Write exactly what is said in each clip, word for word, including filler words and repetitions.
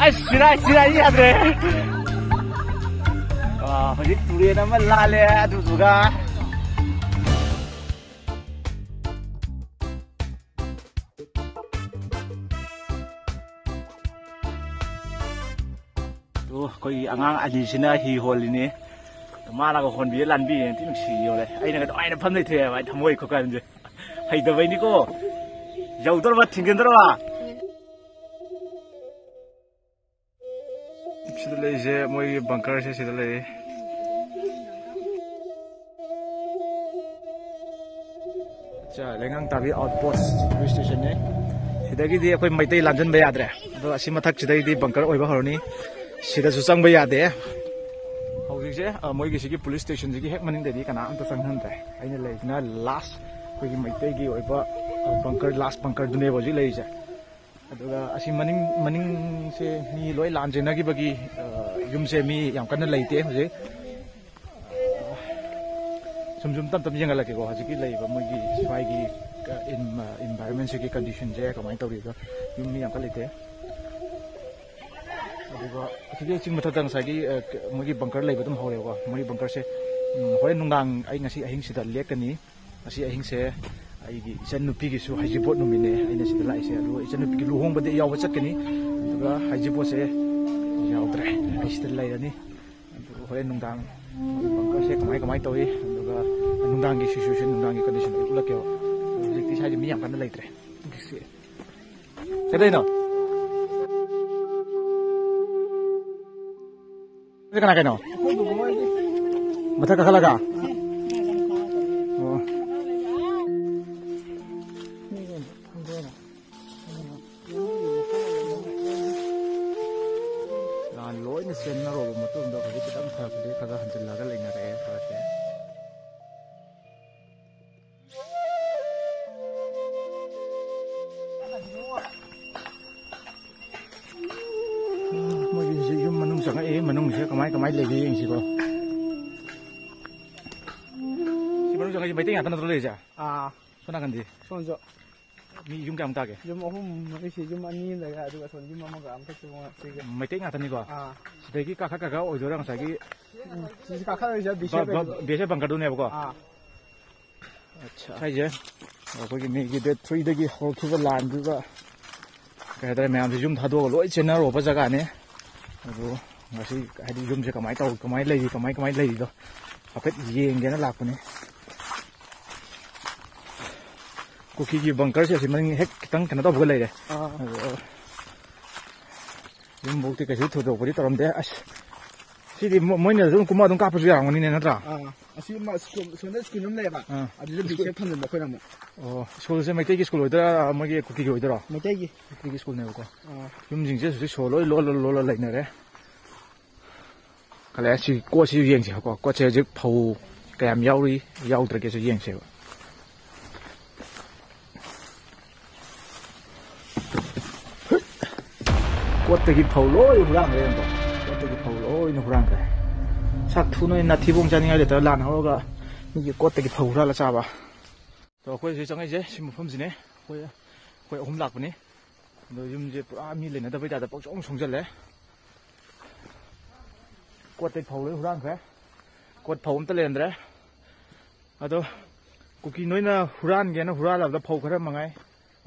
ꯑꯁ, ꯁꯤꯔꯥꯏ, ꯁꯤꯔꯥꯏ ꯌꯥꯗ꯭ꯔꯦ꯫ ꯑꯥ, ꯍꯧꯖꯤꯛ ꯇꯨꯔꯦꯟ ꯑꯃ ꯂꯥꯜꯂꯦ, ꯑꯗꯨꯗꯨꯒ ꯑꯗꯣ ꯑꯩꯈꯣꯏꯒꯤ ꯑꯉꯥꯡ ꯑꯅꯤꯁꯤꯅ ꯍꯤ ꯍꯣꯜꯂꯤꯅꯦ꯫ ꯃꯥꯅꯒ ꯍꯣꯟꯕꯤꯔꯦ, ꯂꯥꯟꯕꯤꯔꯦ, ꯊꯤ ꯅꯨꯡꯁꯤ ꯌꯧꯔꯦ꯫ ꯑꯩꯅꯒ ꯅꯨꯡꯉꯥꯏꯅ ꯐꯝ ꯂꯩꯊꯣꯛꯑꯦꯕ, ꯑꯩ ꯊꯃꯣꯏ ꯈꯨꯀꯟꯁꯦ꯫ ꯍꯩꯇꯕꯩꯅꯤꯀꯣ꯫ ꯌꯧꯗꯣꯔꯕ, ꯊꯤꯡꯖꯤꯟꯗꯣꯔꯕ꯫ ꯁꯤꯗ ꯂꯩꯔꯤꯁꯦ ꯃꯣꯏꯒꯤ ꯕꯪꯀꯔꯁꯦ ꯁꯤꯗ ꯂꯩ꯫ ꯑꯠꯆꯥ, ꯂꯩꯉꯥꯡ ꯇꯥꯕꯤ ꯑꯥꯎꯠ ꯄꯣꯁ ꯄꯨꯂꯤꯁ ꯁ꯭ꯇꯦꯁꯟꯅꯦ꯫ ꯁꯤꯗꯒꯤꯗꯤ ꯑꯩꯈꯣꯏ ꯃꯩꯇꯩ ꯂꯥꯟꯖꯟꯕ ꯌꯥꯗ꯭ꯔꯦ꯫ ꯑꯗꯣ ꯑꯁꯤ ꯃꯊꯛꯁꯤꯗꯒꯤꯗꯤ ꯕꯪꯀꯔ ꯑꯣꯏꯕ ꯍꯧꯔꯅꯤ꯫ ꯁꯤꯗꯁꯨ ꯆꯪꯕ ꯌꯥꯗꯦ꯫ ꯍꯧꯖꯤꯛꯁꯦ, ꯑ, ꯃꯣꯏꯒꯤ ꯁꯤꯒꯤ ꯄꯨꯂꯤꯁ ꯁ꯭ꯇꯦꯁꯟꯁꯤꯒꯤ ꯍꯦꯛ ꯃꯅꯤꯡꯗꯗꯤ ꯀꯅꯥꯝꯇ ꯆꯪꯍꯟꯗ꯭ꯔꯦ꯫ ꯑꯩꯅ ꯂꯩꯔꯤꯁꯤꯅ ꯂꯥꯁ, ꯑꯩꯈꯣꯏꯒꯤ ꯃꯩꯇꯩꯒꯤ ꯑꯣꯏꯕ, ꯑ, ꯕꯪꯀꯔ, ꯂꯥꯁ ꯕꯪꯀꯔꯗꯨꯅꯦꯕ ꯍꯧꯖꯤꯛ ꯂꯩꯔꯤꯁꯦ꯫ ꯑꯗꯨꯒ ꯑꯁꯤ ꯃꯅꯤꯡ, ꯃꯅꯤꯡꯁꯦ ꯃꯤ ꯂꯣꯏ ꯂꯥꯟ ꯆꯦꯟꯅꯈꯤꯕꯒꯤ, ꯑ, ꯌꯨꯝꯁꯦ ꯃꯤ ꯌꯥꯝ ꯀꯟꯅ ꯂꯩꯇꯦ ꯍꯧꯖꯤꯛ꯫ ꯁꯨꯝ ꯁꯨꯝ ꯇꯞ ꯇꯞ ꯌꯦꯡꯍꯜꯂꯛꯀꯦꯀꯣ꯫ ꯍꯧꯖꯤꯛꯀꯤ ꯂꯩꯔꯤꯕ ꯃꯣꯏꯒꯤ ꯁ꯭ꯋꯥꯏꯒꯤ ꯏꯟ-, ꯏꯟꯚꯥꯏꯔꯣꯟꯃꯦꯟꯁꯤꯒꯤ ꯀꯟꯗꯤꯁꯟꯁꯦ ꯀꯃꯥꯏꯅ ꯇꯧꯔꯤꯕ, ꯌꯨꯝ ꯃꯤ ꯌꯥꯝ ꯀꯟꯅ ꯂꯩꯇꯦ꯫ ꯑꯗꯨꯒ ꯑꯁꯤꯒꯤ ꯆꯤꯡ ꯃꯊꯛꯇ ꯉꯁꯥꯏꯒꯤ, ꯑ, ꯃꯣꯏꯒꯤ ꯕꯪꯀꯔ ꯂꯩꯕ ꯑꯗꯨꯝ ꯍꯧꯔꯦꯕꯀꯣ꯫ ꯃꯣꯏꯒꯤ ꯕꯪꯀꯔꯁꯦ, ꯎꯝ, ꯍꯣꯔꯦꯟ ꯅꯨꯡꯗꯥꯡ ꯑꯩ ꯉꯁꯤ ꯑꯍꯤꯡꯁꯤꯗ ꯂꯦꯛꯀꯅꯤ꯫ ꯉꯁꯤ ꯑꯍꯤꯡꯁꯦ ꯑꯩꯒꯤ ꯏꯆꯟꯅꯨꯄꯤꯒꯤꯁꯨ ꯍꯩꯖꯤꯡꯄꯣꯠ ꯅꯨꯃꯤꯠꯅꯦ ꯑꯩꯅ ꯁꯤꯗ ꯂꯥꯛꯏꯁꯦ꯫ ꯑꯗꯨꯒ ꯏꯆꯟꯅꯨꯄꯤꯒꯤ ꯂꯨꯍꯣꯡꯕꯗꯤ ꯑꯩ ꯌꯥꯎꯕ ꯆꯠꯀꯅꯤ꯫ ꯑꯗꯨꯒ ꯍꯩꯖꯤꯡꯄꯣꯠꯁꯦ ꯌꯥꯎꯗ꯭ꯔꯦ꯫ ꯑꯩ ꯁꯤꯗ ꯂꯩꯔꯅꯤ꯫ ꯑꯗꯨꯒ ꯍꯣꯔꯦꯟ ꯅꯨꯡꯗꯥꯡ ꯕꯪꯀꯔꯁꯦ ꯀꯃꯥꯏ ꯀꯃꯥꯏ ꯇꯧꯏ, ꯑꯗꯨꯒ ꯅꯨꯡꯗꯥꯡꯒꯤ ꯁꯤꯆꯨꯋꯦꯁꯟ, ꯅꯨꯡꯗꯥꯡꯒꯤ ꯀꯟꯗꯤꯁꯟ ꯑꯩ ꯎꯠꯂꯛꯀꯦꯕ꯫ ꯍꯧꯖꯤꯛꯇꯤ ꯁ꯭ꯋꯥꯏꯗ ꯃꯤ ꯌꯥꯝ ꯀꯟꯅ ꯂꯩꯇ꯭ꯔꯦ꯫ ꯀꯩꯗꯧꯅꯣ? ꯁꯤ ꯀꯅꯥ ꯀꯩꯅꯣ? ꯃꯊꯛ ꯀꯥꯈꯠꯂꯒ? ꯑꯣ꯫ ꯂꯥꯟ ꯂꯣꯏꯅ ꯆꯦꯟꯅꯔꯕ ꯃꯇꯨꯡꯗ ꯍꯧꯖꯤꯛ ꯈꯤꯇꯪ ꯐꯔꯛꯄꯗꯒꯤ ꯈꯔ ꯈꯔ ꯍꯟꯖꯤꯜꯂꯒ ꯂꯩꯅꯔꯛꯑꯦ ꯈꯔꯁꯦ꯫ ꯃꯣꯏꯒꯤ ꯍꯧꯖꯤꯛ ꯌꯨꯝ ꯃꯅꯨꯡ ꯆꯪꯉꯛꯑꯦ꯫ ꯃꯅꯨꯡꯁꯤꯗ ꯀꯃꯥꯏ ꯀꯃꯥꯏ ꯂꯩꯒꯦ ꯌꯦꯡꯁꯤꯀꯣ꯫ ꯁꯤ ꯃꯅꯨꯡ ꯆꯪꯉꯛꯏꯁꯦ ꯃꯩꯇꯩ ꯉꯥꯛꯇ ꯅꯠꯇ꯭ꯔꯣ ꯂꯩꯔꯤꯁꯦ? ꯑꯥ꯫ ꯁꯣꯝ ꯅꯥꯀꯟꯗꯤ? ꯁꯣꯝꯁꯨ꯫ ꯃꯤ ꯌꯨꯝ ꯀꯌꯥꯃꯨꯛ ꯇꯥꯒꯦ? ꯌꯨꯝ ꯑꯍꯨꯝ ꯃꯔꯤꯁꯤ, ꯌꯨꯝ ꯑꯅꯤ ꯂꯩꯔꯦ, ꯑꯗꯨꯒ ꯑꯁꯣꯝ ꯌꯨꯝ ꯑꯃꯒ ꯑꯃꯈꯛ ꯆꯪꯉ ꯁꯤꯒ꯫ ꯃꯩꯇꯩ ꯉꯥꯛꯇꯅꯤꯀꯣ? ꯑꯥ꯫ ꯁꯤꯗꯒꯤ ꯀꯥꯈꯠ ꯀꯥꯈꯠ ꯑꯣꯏꯗꯣꯏꯔꯥ ꯉꯁꯥꯏꯒꯤ? ꯎꯝ, ꯁꯤꯁꯤ ꯀꯥꯈꯠꯂꯣꯏꯁꯦ, ꯕꯤ ꯁꯤ ꯑꯦꯐ ꯂꯩꯕꯗꯣ꯫ ꯕꯤ ꯑꯦꯁ ꯑꯦꯐ ꯕꯪꯀꯔꯗꯨꯅꯦꯕꯀꯣ? ꯑꯥ꯫ ꯑꯠꯁꯥ꯫ ꯁ꯭ꯋꯥꯏꯁꯦ ꯑꯩꯈꯣꯏꯒꯤ ꯃꯦꯒꯤ ꯗꯦꯠ ꯊ꯭ꯔꯤꯗꯒꯤ ꯍꯧꯔꯛꯈꯤꯕ ꯂꯥꯟꯗꯨꯗ ꯀꯩ ꯍꯥꯏꯇꯥꯔꯦ, ꯃꯌꯥꯝꯁꯦ ꯌꯨꯝ ꯊꯥꯗꯣꯛꯑꯒ ꯂꯣꯏ ꯆꯦꯟꯅꯔꯨꯕ ꯖꯒꯥꯅꯦ꯫ ꯑꯗꯨ ꯉꯁꯤ ꯍꯥꯏꯗꯤ ꯌꯨꯝꯁꯦ ꯀꯃꯥꯏꯅ ꯇꯧ, ꯀꯃꯥꯏꯅ ꯂꯩꯔꯤ, ꯀꯃꯥꯏ ꯀꯃꯥꯏꯅ ꯂꯩꯔꯤꯗꯣ ꯍꯥꯏꯐꯦꯠ ꯌꯦꯡꯒꯦꯅ ꯂꯥꯛꯄꯅꯦ꯫ ꯀꯨꯀꯤꯒꯤ ꯕꯪꯀꯔꯁꯦ ꯑꯁꯤ ꯃꯅꯤꯡ ꯍꯦꯛ ꯈꯤꯇꯪ ꯀꯩꯅꯣ ꯇꯧꯕꯒ ꯂꯩꯔꯦ꯫ ꯑꯥ꯫ ꯑꯗꯣ ꯌꯨꯝꯐꯧꯗꯤ ꯀꯩꯁꯨ ꯊꯣꯏꯗꯣꯛꯄꯗꯤ ꯇꯧꯔꯝꯗꯦ꯫ ꯑꯁ, ꯁꯤꯗꯤ ꯃꯣ-, ꯃꯣꯏꯅ ꯑꯗꯨꯝ ꯀꯨꯝꯃ ꯑꯗꯨꯝ ꯀꯥꯞꯄꯁꯨ ꯌꯥꯔꯝꯒꯅꯤꯅꯦ, ꯅꯠꯇ꯭ꯔꯥ? ꯑꯥ꯫ ꯑꯁꯤ ꯃ-, ꯁ꯭ꯀꯨꯜ, ꯁꯣꯝꯗ ꯁ꯭ꯀꯨꯜ ꯑꯃ ꯂꯩꯌꯦꯕ꯫ ꯑꯥ꯫ ꯑꯗꯨꯗ ꯕꯤ ꯁꯤ ꯑꯦꯐ ꯊꯝꯖꯤꯟꯕ ꯑꯩꯈꯣꯏꯅ ꯑꯃꯨꯛ꯫ ꯑꯣ, ꯁ꯭ꯀꯨꯜꯁꯦ ꯃꯩꯇꯩꯒꯤ ꯁ꯭ꯀꯨꯜ ꯑꯣꯏꯗꯣꯏꯔꯥ, ꯃꯣꯏꯒꯤ ꯀꯨꯀꯤꯒꯤ ꯑꯣꯏꯗꯣꯏꯔꯣ? ꯃꯩꯇꯩꯒꯤ꯫ ꯃꯩꯇꯩꯒꯤ ꯁ꯭ꯀꯨꯜꯅꯦꯕꯀꯣ꯫ ꯑꯥ꯫ ꯌꯨꯝꯁꯤꯡꯁꯦ ꯍꯧꯖꯤꯛ ꯁꯣ ꯂꯣꯏ ꯂꯣꯜꯂ ꯂꯣꯜꯂ ꯂꯩꯅꯔꯦ꯫ ꯈꯜꯂꯦ ꯁꯤ ꯀꯣꯠꯁꯤ ꯌꯦꯡꯁꯦꯕꯀꯣ꯫ ꯀꯣꯠꯁꯦ ꯍꯧꯖꯤꯛ ꯐꯧ ꯀꯌꯥꯝ ꯌꯥꯎꯔꯤ, ꯌꯥꯎꯗ꯭ꯔꯒꯦꯁꯨ ꯌꯦꯡꯁꯦꯕ꯫ ꯀꯣꯠꯇꯒꯤ ꯐꯧ ꯂꯣꯏ ꯍꯨꯔꯥꯟꯈ꯭ꯔꯦ ꯑꯗꯣ꯫ ꯀꯣꯠꯇꯒꯤ ꯐꯧ ꯂꯣꯏꯅ ꯍꯨꯔꯥꯟꯈ꯭ꯔꯦ꯫ ꯁꯛ ꯊꯨ ꯅꯣꯏ ꯅꯥꯊꯤꯕꯣꯡ ꯆꯥꯅꯤꯡꯉꯥꯏ ꯂꯩꯇ꯭ꯔ ꯂꯥꯟ ꯍꯧꯔꯒ ꯃꯤꯒꯤ ꯀꯣꯠꯇꯒꯤ ꯐꯧ ꯍꯨꯔꯥꯜꯂ ꯆꯥꯕ꯫ ꯑꯗꯣ ꯑꯩꯈꯣꯏ ꯍꯧꯖꯤꯛ ꯆꯪꯉꯛꯏꯁꯦ ꯁꯤ ꯃꯐꯝꯁꯤꯅꯦ꯫ ꯑꯩꯈꯣꯏ, ꯑꯩꯈꯣꯏ ꯑꯍꯨꯝ ꯂꯥꯛꯄꯅꯤ꯫ ꯑꯗꯣ ꯌꯨꯝꯁꯦ ꯄꯨꯔꯥ ꯃꯤ ꯂꯩꯅꯗꯕꯩ ꯇꯥꯏꯞꯇ ꯄꯪꯁꯣꯡ ꯁꯣꯡꯖꯜꯂꯦ꯫ ꯀꯣꯠꯇꯩ ꯐꯧ ꯂꯣꯏ ꯍꯨꯔꯥꯟꯈ꯭ꯔꯦ꯫ ꯀꯣꯠ ꯐꯧ ꯑꯝꯇ ꯂꯩꯔꯝꯗ꯭ꯔꯦ꯫ ꯑꯗꯣ ꯀꯨꯀꯤ ꯅꯣꯏꯅ ꯍꯨꯔꯥꯟꯒꯦꯅ ꯍꯨꯔꯥꯜꯂꯕꯗ ꯐꯧ ꯈꯔ ꯃꯉꯥꯏ꯫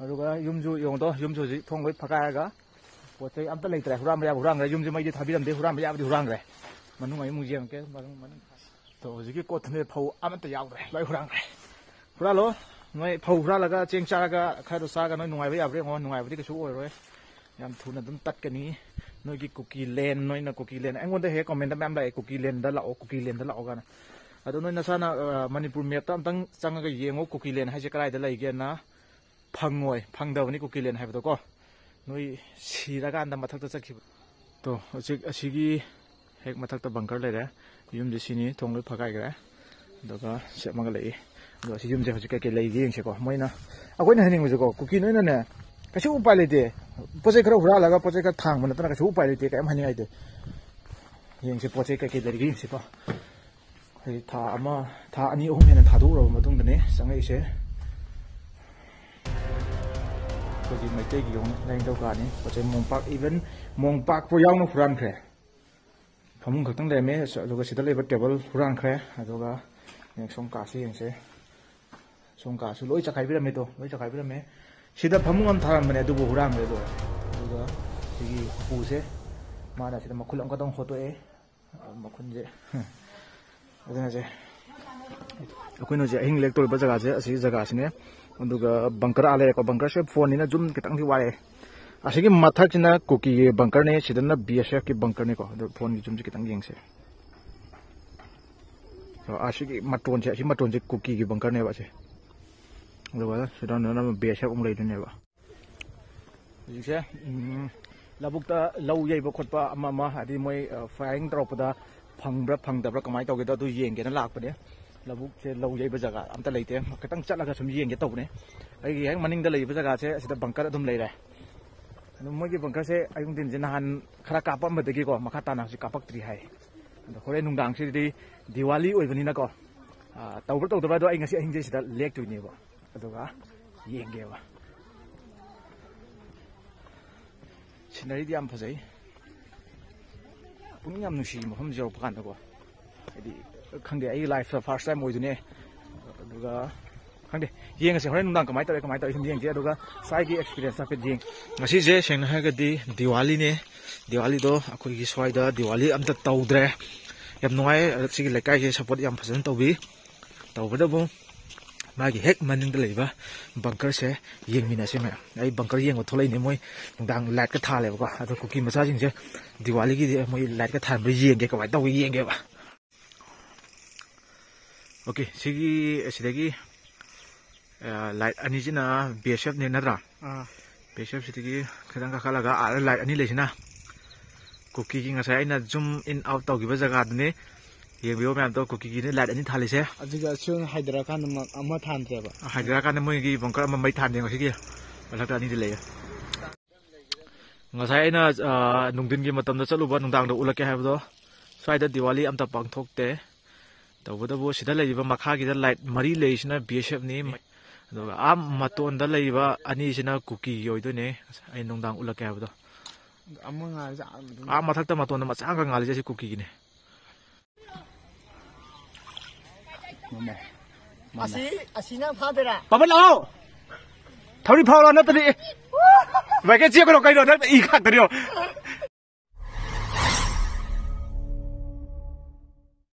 ꯑꯗꯨꯒ ꯌꯨꯝꯁꯨ ꯌꯦꯡꯉꯨꯗꯣ, ꯌꯨꯝꯁꯨ ꯍꯧꯖꯤꯛ ꯊꯣꯡ ꯂꯣꯏ ꯐꯛꯀꯥꯏꯔꯒ ꯄꯣꯠ ꯆꯩ ꯑꯝꯇ ꯂꯩꯇ꯭ꯔꯦ꯫ ꯍꯨꯔꯥꯟꯕ ꯌꯥꯕ ꯍꯨꯔꯥꯟꯈ꯭ꯔꯦ꯫ ꯌꯨꯝꯁꯦ ꯃꯩꯗꯤ ꯊꯥꯕꯤꯔꯝꯗꯦ, ꯍꯨꯔꯥꯟꯕ ꯌꯥꯕꯗꯤ ꯍꯨꯔꯥꯟꯈ꯭ꯔꯦ꯫ ꯃꯅꯨꯡ ꯑꯩ ꯑꯃꯨꯛ ꯌꯦꯡꯉꯛꯀꯦ꯫ ꯃꯅꯨꯡ, ꯃꯅꯨꯡ꯫ ꯑꯗꯣ ꯍꯧꯖꯤꯛꯀꯤ ꯀꯣꯠ ꯊꯝꯕꯗ ꯐꯧ ꯑꯃꯠꯇ ꯌꯥꯎꯗ꯭ꯔꯦ, ꯂꯣꯏ ꯍꯨꯔꯥꯟꯈ꯭ꯔꯦ꯫ ꯍꯨꯔꯥꯜꯂꯣ, ꯅꯣꯏ ꯐꯧ ꯍꯨꯔꯥꯜꯂꯒ ꯆꯦꯡ ꯆꯥꯔꯒ ꯈꯔꯗꯣ ꯆꯥꯔꯒ ꯅꯣꯏ ꯅꯨꯡꯉꯥꯏꯕ ꯌꯥꯕ꯭ꯔꯥ ꯌꯦꯡꯉꯣ꯫ ꯅꯨꯡꯉꯥꯏꯕꯗꯤ ꯀꯩꯁꯨ ꯑꯣꯏꯔꯣꯏ, ꯌꯥꯝ ꯊꯨꯅ ꯑꯗꯨꯝ ꯇꯠꯀꯅꯤ꯫ ꯅꯣꯏꯒꯤ ꯀꯨꯀꯤ ꯂꯦꯟ, ꯅꯣꯏꯅ ꯀꯨꯀꯤ ꯂꯦꯟ, ꯑꯩꯉꯣꯟꯗ ꯍꯦꯛ ꯀꯣꯃꯦꯟꯗ ꯃꯌꯥꯝ ꯂꯥꯛꯑꯦ, "ꯀꯨꯀꯤ ꯂꯦꯟꯗ ꯂꯥꯛꯑꯣ, ꯀꯨꯀꯤ ꯂꯦꯟꯗ ꯂꯥꯛꯑꯣ" ꯀꯥꯏꯅ꯫ ꯑꯗꯣ ꯅꯣꯏ ꯅꯁꯥꯅ, ꯑ, ꯃꯅꯤꯄꯨꯔ ꯃꯦꯞꯇ ꯑꯝꯇꯪ ꯆꯪꯉꯒ ꯌꯦꯡꯉꯣ, ꯀꯨꯀꯤ ꯂꯦꯟ ꯍꯥꯏꯁꯦ ꯀꯗꯥꯏꯗ ꯂꯩꯒꯦꯅ꯫ ꯐꯪꯉꯣꯏ, ꯐꯪꯗꯕꯅꯤ ꯀꯨꯀꯤ ꯂꯦꯟ ꯍꯥꯏꯕꯗꯣꯀꯣ꯫ ꯅꯣꯏ ꯁꯤꯔꯀꯥꯟꯗ ꯃꯊꯛꯇ ꯆꯠꯈꯤꯕ꯫ ꯇꯣ, ꯍꯧꯖꯤꯛ ꯑꯁꯤꯒꯤ ꯍꯦꯛ ꯃꯊꯛꯇ ꯕꯪꯀꯔ ꯂꯩꯔꯦ꯫ ꯌꯨꯝꯁꯦ ꯁꯤꯅꯤ, ꯊꯣꯡ ꯂꯣꯏ ꯐꯛꯀꯥꯏꯈ꯭ꯔꯦ꯫ ꯑꯗꯨꯒ ꯁꯦꯝꯃꯒ ꯂꯩ꯫ ꯑꯗꯣ ꯑꯁꯤ ꯌꯨꯝꯁꯦ ꯍꯧꯖꯤꯛ ꯀꯩꯀꯩ ꯂꯩꯒꯦ ꯌꯦꯡꯁꯤꯀꯣ꯫ ꯃꯣꯏꯅ, ꯑꯩꯈꯣꯏꯅ ꯍꯥꯏꯅꯤꯡꯕꯁꯦꯀꯣ, ꯀꯨꯀꯤ ꯅꯣꯏꯅꯅꯦ, ꯀꯩꯁꯨ ꯎꯄꯥꯏ ꯂꯩꯇꯦ꯫ ꯄꯣꯠ ꯆꯩ ꯈꯔ ꯍꯨꯔꯥꯜꯂꯒ ꯄꯣꯠ ꯆꯩ ꯈꯔ ꯊꯥꯡꯕ ꯅꯠꯇꯅ ꯀꯩꯁꯨ ꯎꯄꯥꯏ ꯂꯩꯇꯦ꯫ ꯀꯩꯝ ꯍꯥꯏꯅꯤꯡꯉꯥꯏ ꯂꯩꯇꯦ꯫ ꯌꯦꯡꯁꯤ ꯄꯣꯠ ꯆꯩ ꯀꯩꯀꯩ ꯂꯩꯔꯤꯒꯦ ꯌꯦꯡꯁꯤꯀꯣ꯫ ꯑꯩ ꯊꯥ ꯑꯃ, ꯊꯥ ꯑꯅꯤ ꯑꯍꯨꯝ ꯍꯦꯟꯅ ꯊꯥꯗꯣꯛꯎꯔꯕ ꯃꯇꯨꯡꯗꯅꯦ ꯆꯪꯉꯛꯏꯁꯦ꯫ ꯑꯩꯈꯣꯏꯒꯤ ꯃꯩꯇꯩꯒꯤ ꯌꯦꯡꯉꯨ, ꯂꯥꯏꯅꯤꯡꯊꯧ ꯀꯥꯅꯤ꯫ ꯄꯣꯠ ꯆꯩ ꯃꯣꯝꯄꯥꯛ, even ꯃꯣꯝꯄꯥꯛꯄꯨ ꯌꯥꯎꯅ ꯍꯨꯔꯥꯟꯈ꯭ꯔꯦ꯫ ꯐꯃꯨꯡ ꯈꯛꯇꯪ ꯂꯩꯔꯝꯃꯦ꯫ ꯑꯗꯨꯒ ꯁꯤꯗ ꯂꯩꯕ ꯇꯦꯕꯜ ꯍꯨꯔꯥꯟꯈ꯭ꯔꯦ꯫ ꯑꯗꯨꯒ next ꯁꯣꯝ ꯀꯥꯁꯤ ꯌꯦꯡꯁꯦ꯫ ꯁꯣꯝ ꯀꯥꯁꯨ ꯂꯣꯏ ꯆꯈꯥꯏꯕꯤꯔꯝꯃꯦ꯫ ꯇꯣ, ꯂꯣꯏ ꯆꯈꯥꯏꯕꯤꯔꯝꯃꯦ꯫ ꯁꯤꯗ ꯐꯃꯨꯡ ꯑꯃ ꯊꯥꯔꯝꯕꯅꯦ, ꯑꯗꯨꯕꯨ ꯍꯨꯔꯥꯟꯈ꯭ꯔꯦ꯫ ꯑꯗꯣ ꯑꯗꯨꯒ ꯁꯤꯒꯤ ꯎꯄꯨꯁꯦ ꯃꯥꯅ ꯁꯤꯗ ꯃꯈꯨꯜ ꯑꯃꯈꯛꯇꯪ ꯍꯣꯠꯇꯣꯛꯑꯦ꯫ ꯃꯈꯨꯟꯁꯦ ꯑꯗꯨꯅꯁꯦ ꯑꯩꯈꯣꯏꯅ ꯍꯧꯖꯤꯛ ꯑꯍꯤꯡ ꯂꯦꯛꯇꯧꯔꯤꯕ ꯖꯒꯥꯁꯦ, ꯑꯁꯤꯒꯤ ꯖꯒꯥꯁꯤꯅꯦ꯫ ꯑꯗꯨꯒ ꯕꯪꯀꯔ ꯑꯥ ꯂꯩꯔꯦꯀꯣ꯫ ꯕꯪꯀꯔꯁꯦ ꯐꯣꯟꯅꯤꯅ ꯖꯨꯝ ꯈꯤꯇꯪꯗꯤ ꯋꯥꯔꯛꯑꯦ꯫ ꯑꯁꯤꯒꯤ ꯃꯊꯛꯁꯤꯅ ꯀꯨꯀꯤꯒꯤ ꯕꯪꯀꯔꯅꯦ, ꯁꯤꯗꯅ ꯕꯤ ꯑꯦꯁ ꯑꯦꯐꯀꯤ ꯕꯪꯀꯔꯅꯤꯀꯣ꯫ ꯑꯗꯣ ꯐꯣꯟꯒꯤ ꯖꯨꯝꯁꯦ ꯈꯤꯇꯪ ꯌꯦꯡꯁꯦ꯫ ꯑꯗꯣ ꯑꯁꯤꯒꯤ ꯃꯇꯣꯟꯁꯦ, ꯑꯁꯤ ꯃꯇꯣꯟꯁꯦ ꯀꯨꯀꯤꯒꯤ ꯕꯪꯀꯔꯅꯦꯕ ꯑꯁꯦ꯫ ꯑꯗꯨꯒ ꯁꯤꯗ ꯕꯤ ꯑꯦꯁ ꯑꯦꯐ ꯑꯃꯨꯛ ꯂꯩꯗꯣꯏꯅꯦꯕ꯫ ꯍꯧꯖꯤꯛꯁꯦ ꯎꯝ, ꯂꯧꯕꯨꯛꯇ ꯂꯧ ꯌꯩꯕ ꯈꯣꯠꯄ ꯑꯃ ꯑꯃ, ꯍꯥꯏꯗꯤ ꯃꯣꯏ ꯐꯥꯏꯌꯔꯤꯡ ꯇꯧꯔꯛꯄꯗ ꯐꯪꯕ꯭ꯔꯥ ꯐꯪꯗꯕ꯭ꯔꯥ, ꯀꯃꯥꯏꯅ ꯇꯧꯒꯦꯗꯣ ꯑꯗꯨ ꯌꯦꯡꯒꯦꯅ ꯂꯥꯛꯄꯅꯦ꯫ ꯂꯧꯕꯨꯛꯁꯦ ꯂꯧ ꯌꯩꯕ ꯖꯒꯥ ꯑꯝꯇ ꯂꯩꯇꯦ꯫ ꯈꯤꯇꯪ ꯆꯠꯂꯒ ꯁꯨꯝ ꯌꯦꯡꯒꯦ ꯇꯧꯕꯅꯦ꯫ ꯑꯩꯒꯤ ꯍꯦꯛ ꯃꯅꯤꯡꯗ ꯂꯩꯔꯤꯕ ꯖꯒꯥꯁꯦ ꯑꯁꯤꯗ ꯕꯪꯀꯔ ꯑꯗꯨꯝ ꯂꯩꯔꯦ꯫ ꯑꯗꯨ ꯃꯣꯏꯒꯤ ꯕꯪꯀꯔꯁꯦ ꯑꯌꯨꯛ ꯅꯨꯡꯊꯤꯟꯁꯦ ꯅꯍꯥꯟ ꯈꯔ ꯀꯥꯞꯄꯝꯕꯗꯒꯤꯀꯣ ꯃꯈꯥ ꯇꯥꯅ ꯍꯧꯖꯤꯛ ꯀꯥꯞꯄꯛꯇ꯭ꯔꯤ ꯍꯥꯏ꯫ ꯑꯗꯣ ꯍꯣꯔꯦꯟ ꯅꯨꯡꯗꯥꯡꯁꯤꯗꯤ ꯗꯤꯋꯥꯂꯤ ꯑꯣꯏꯕꯅꯤꯅꯀꯣ, ꯑꯥ, ꯇꯧꯕ꯭ꯔꯥ ꯇꯧꯗꯕ꯭ꯔꯥ, ꯑꯗꯣ ꯑꯩ ꯉꯁꯤ ꯑꯍꯤꯡꯁꯦ ꯁꯤꯗ ꯂꯦꯛꯇꯣꯏꯅꯦꯕ꯫ ꯑꯗꯨꯒ ꯌꯦꯡꯒꯦꯕ꯫ ꯁꯤꯅꯔꯤꯗꯤ ꯌꯥꯝ ꯐꯖꯩ꯫ ꯄꯨꯛꯅꯤꯡ ꯌꯥꯝ ꯅꯨꯡꯁꯤ ꯃꯐꯝꯁꯤ ꯌꯧꯔꯛꯄ ꯀꯥꯟꯗꯀꯣ꯫ ꯍꯥꯏꯗꯤ, ꯈꯪꯗꯦ, ꯑꯩꯒꯤ ꯂꯥꯏꯐꯇ ꯐꯥꯔꯁ ꯇꯥꯏꯝ ꯑꯣꯏꯗꯣꯏꯅꯦ꯫ ꯑꯗꯨꯒ ꯈꯪꯗꯦ, ꯌꯦꯡꯉꯁꯦ ꯍꯣꯔꯦꯟ ꯅꯨꯡꯗꯥꯡ ꯀꯃꯥꯏꯅ ꯇꯧꯔꯦ, ꯀꯃꯥꯏꯅ ꯇꯧꯔꯦ ꯁꯨꯝ ꯌꯦꯡꯁꯦ꯫ ꯑꯗꯨꯒ ꯁ꯭ꯋꯥꯏꯒꯤ ꯑꯦꯛꯁꯄꯤꯔꯤꯌꯦꯟꯁ ꯍꯥꯏꯐꯦꯠ ꯌꯦꯡ꯫ ꯉꯁꯤꯁꯦ ꯁꯦꯡꯅ ꯍꯥꯏꯔꯒꯗꯤ ꯗꯤꯋꯥꯂꯤꯅꯦ꯫ ꯗꯤꯋꯥꯂꯤꯗꯣ ꯑꯩꯈꯣꯏꯒꯤ ꯁ꯭ꯋꯥꯏꯗ ꯗꯤꯋꯥꯂꯤ ꯑꯝꯇ ꯇꯧꯗ꯭ꯔꯦ꯫ ꯌꯥꯝ ꯅꯨꯡꯉꯥꯏ꯫ ꯑꯗ ꯁꯤꯒꯤ ꯂꯩꯀꯥꯏꯁꯦ ꯁꯞꯄꯣꯔꯠ ꯌꯥꯝ ꯐꯖꯅ ꯇꯧꯕꯤ꯫ ꯇꯧꯕꯇꯕꯨ ꯃꯥꯒꯤ ꯍꯦꯛ ꯃꯅꯤꯡꯗ ꯂꯩꯕ ꯕꯪꯀꯔꯁꯦ ꯌꯦꯡꯃꯤꯟꯅꯁꯤ ꯃꯌꯥꯝ꯫ ꯑꯩ ꯕꯪꯀꯔ ꯌꯦꯡꯕ ꯊꯣꯛꯂꯛꯏꯅꯦ꯫ ꯃꯣꯏ ꯅꯨꯡꯗꯥꯡ ꯂꯥꯏꯠꯀ ꯊꯥꯜꯂꯦꯕꯀꯣ꯫ ꯑꯗꯣ ꯀꯨꯀꯤ ꯃꯆꯥꯁꯤꯡꯁꯦ ꯗꯤꯋꯥꯂꯤꯒꯤꯗꯤ ꯃꯣꯏ ꯂꯥꯏꯠꯀ ꯊꯥꯟꯕ ꯌꯦꯡꯒꯦ, ꯀꯃꯥꯏꯅ ꯇꯧꯒꯦ ꯌꯦꯡꯒꯦꯕ꯫ ꯑꯣꯀꯦ, ꯁꯤꯒꯤ, ꯁꯤꯗꯒꯤ, ꯑ, ꯂꯥꯏꯠ ꯑꯅꯤꯁꯤꯅ ꯕꯤ ꯑꯦꯁ ꯑꯦꯐꯅꯦ ꯅꯠꯇ꯭ꯔꯥ? ꯑꯥ꯫ ꯕꯤ ꯑꯦꯁ ꯑꯦꯐ ꯁꯤꯗꯒꯤ ꯈꯤꯇꯪ ꯀꯥꯈꯠꯂꯒ ꯑꯥꯗ ꯂꯥꯏꯠ ꯑꯅꯤ ꯂꯩꯁꯤꯅ ꯀꯨꯀꯤꯒꯤ ꯉꯁꯥꯏ ꯑꯩꯅ ꯖꯨꯝ ꯏꯟ ꯑꯥꯎꯠ ꯇꯧꯈꯤꯕ ꯖꯒꯥꯗꯨꯅꯤ꯫ ꯌꯦꯡꯕꯤꯌꯨ ꯃꯌꯥꯝꯗꯣ, ꯀꯨꯀꯤꯒꯤꯅꯦ ꯂꯥꯏꯠ ꯑꯅꯤ ꯊꯥꯜꯂꯤꯁꯦ꯫ ꯑꯗꯨꯒ ꯑꯁꯣꯝ ꯍꯥꯏꯊꯔꯀꯥꯟꯗ ꯃ-, ꯑꯃ ꯊꯥꯟꯗ꯭ꯔꯦꯕ꯫ ꯍꯥꯏꯊꯔꯀꯥꯟꯗ ꯃꯣꯏꯒꯤ ꯕꯪꯀꯔ ꯑꯃ ꯃꯩ ꯊꯥꯟꯗꯦ ꯉꯁꯤꯒꯤ꯫ ꯃꯊꯛꯇ ꯑꯅꯤꯗꯤ ꯂꯩꯌꯦ꯫ ꯉꯁꯥꯏ ꯑꯩꯅ, ꯑ, ꯅꯨꯡꯊꯤꯟꯒꯤ ꯃꯇꯝꯗ ꯆꯠꯂꯨꯕ, ꯅꯨꯡꯗꯥꯡꯗ ꯎꯠꯂꯛꯀꯦ ꯍꯥꯏꯕꯗꯣ, ꯁ꯭ꯋꯥꯏꯗ ꯗꯤꯋꯥꯂꯤ ꯑꯝꯇ ꯄꯥꯡꯊꯣꯛꯇꯦ꯫ ꯇꯧꯕꯇꯕꯨ ꯁꯤꯗ ꯂꯩꯔꯤꯕ ꯃꯈꯥꯒꯤꯗ ꯂꯥꯏꯠ ꯃꯔꯤ ꯂꯩꯔꯤꯁꯤꯅ ꯕꯤ ꯑꯦꯁ ꯑꯦꯐꯅꯤ꯫ ꯑꯗꯨꯒ ꯑꯥ ꯃꯇꯣꯟꯗ ꯂꯩꯕ ꯑꯅꯤꯁꯤꯅ ꯀꯨꯀꯤꯒꯤ ꯑꯣꯏꯗꯣꯏꯅꯦ, ꯑꯩ ꯅꯨꯡꯗꯥꯡ ꯎꯠꯂꯛꯀꯦ ꯍꯥꯏꯕꯗꯣ꯫ ꯑꯃ ꯉꯥꯜꯂꯤꯁꯦ ꯑꯥ ꯃꯇꯣꯟꯗ꯫ ꯑꯥ ꯃꯊꯛꯇ ꯃꯇꯣꯟꯗ ꯃꯆꯥ ꯑꯃꯈꯛ ꯉꯥꯜꯂꯤꯁꯦ, ꯑꯁꯤ ꯀꯨꯀꯤꯒꯤꯅꯦ꯫ ꯃꯃꯥ꯫ ꯃꯃꯥ꯫ ꯑꯁꯤ, ꯑꯁꯤꯅ ꯐꯥꯗꯣꯏꯔꯥ? ꯄꯥꯕꯟ ꯂꯥꯛꯑꯣ꯫ ꯊꯧꯔꯤ ꯐꯥꯎꯔꯣ ꯅꯠꯇꯗꯤ꯫ ꯚꯥꯏ, ꯀꯩ ꯆꯦꯞꯀꯅꯣ ꯀꯩꯅꯣ? ꯅꯪ ꯏ ꯈꯥꯛꯇꯅꯤꯌꯣ꯫